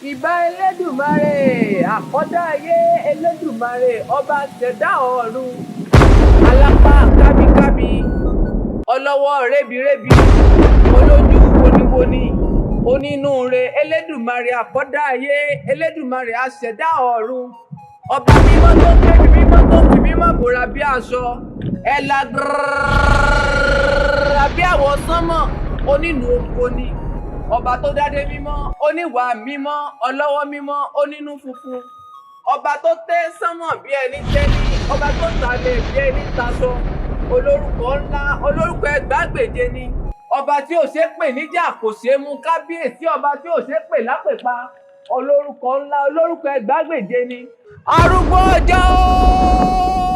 Ìbà Elédùmarè, àkọ́dá ayé, Elédùmarè, ọba ṣẹ̀dá ọ̀run, alápá kábíkábí, ọlọ́wọ́ rébirrébi, olójú woniwoni, onínúure, Elédùmarè, àkọ́dá ayé, Elédùmarè, aṣẹ̀dá ọ̀run, ọba mímọ́ tó kébi mímọ́ tó fi mímọ́ bòrà bí aṣọ, ẹ̀là gbrrrr bí àwọ̀ sánmọ̀, onínú oko ni ọba tó dádé mímọ́, oníwà mímọ́, ọlọ́wọ́ mímọ́, onínú funfun, ọba tó tẹ́ sánmọ̀ bí ẹni tẹ́ni, ọba tó talẹ̀ bí ẹni taṣọ, olórúkọ ńlá, olórúkọ ẹgbàágbèje ni ọba tí ò ṣe é pè níjà, kò ṣeé mú, kábíyèsí, ọba tí ò ṣe é pè lápèpa, olórúkọ ńlá, olórúkọ ẹgbàágbèje ni. Arúgbó ọjọ́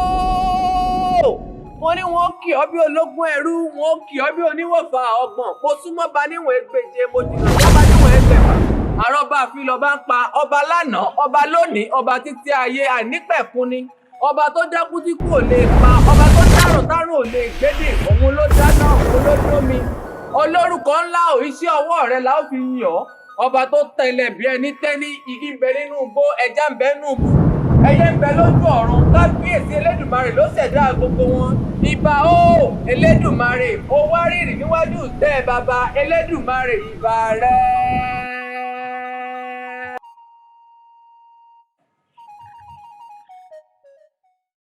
ooo, mo ní wọn kì ọ́ bí ológun ẹrú, wọn kì ọ́ bí oníwọ̀fà 30, mo súnmọ́ ba níwọ̀n 1,200, mo jìnnà sọ́ba níwọ̀n 6,000. Àrọ́bá àfilọ́ba ń pa ọba lánàá, ọba lónìí, ọba títí ayé àìnípẹ̀kun ni ọba tó dákú tí kò lè pa, ọba tó dárùn tárùn ò lè gbédè, òun ló dáná, òun ló dómi. Olórúkọ ńlá ò, iṣẹ́ ọwọ́ rẹ̀ la ó fi yìn ọ́. Ọba tó tẹlẹ̀ bí ẹni tẹ́ní, igi ń bẹ nínú igbó, ẹja ń bẹ nínú ibú, ẹyẹ ń bẹ lójú ọ̀run, kábíyèsí Elédùmarè ló ṣẹ̀dá gbogbo wọn. Ìbà o, Elédùmarè, ó wárìrì níwájú tẹ́ bàbá Elédùmarè, ìbà rẹ̀.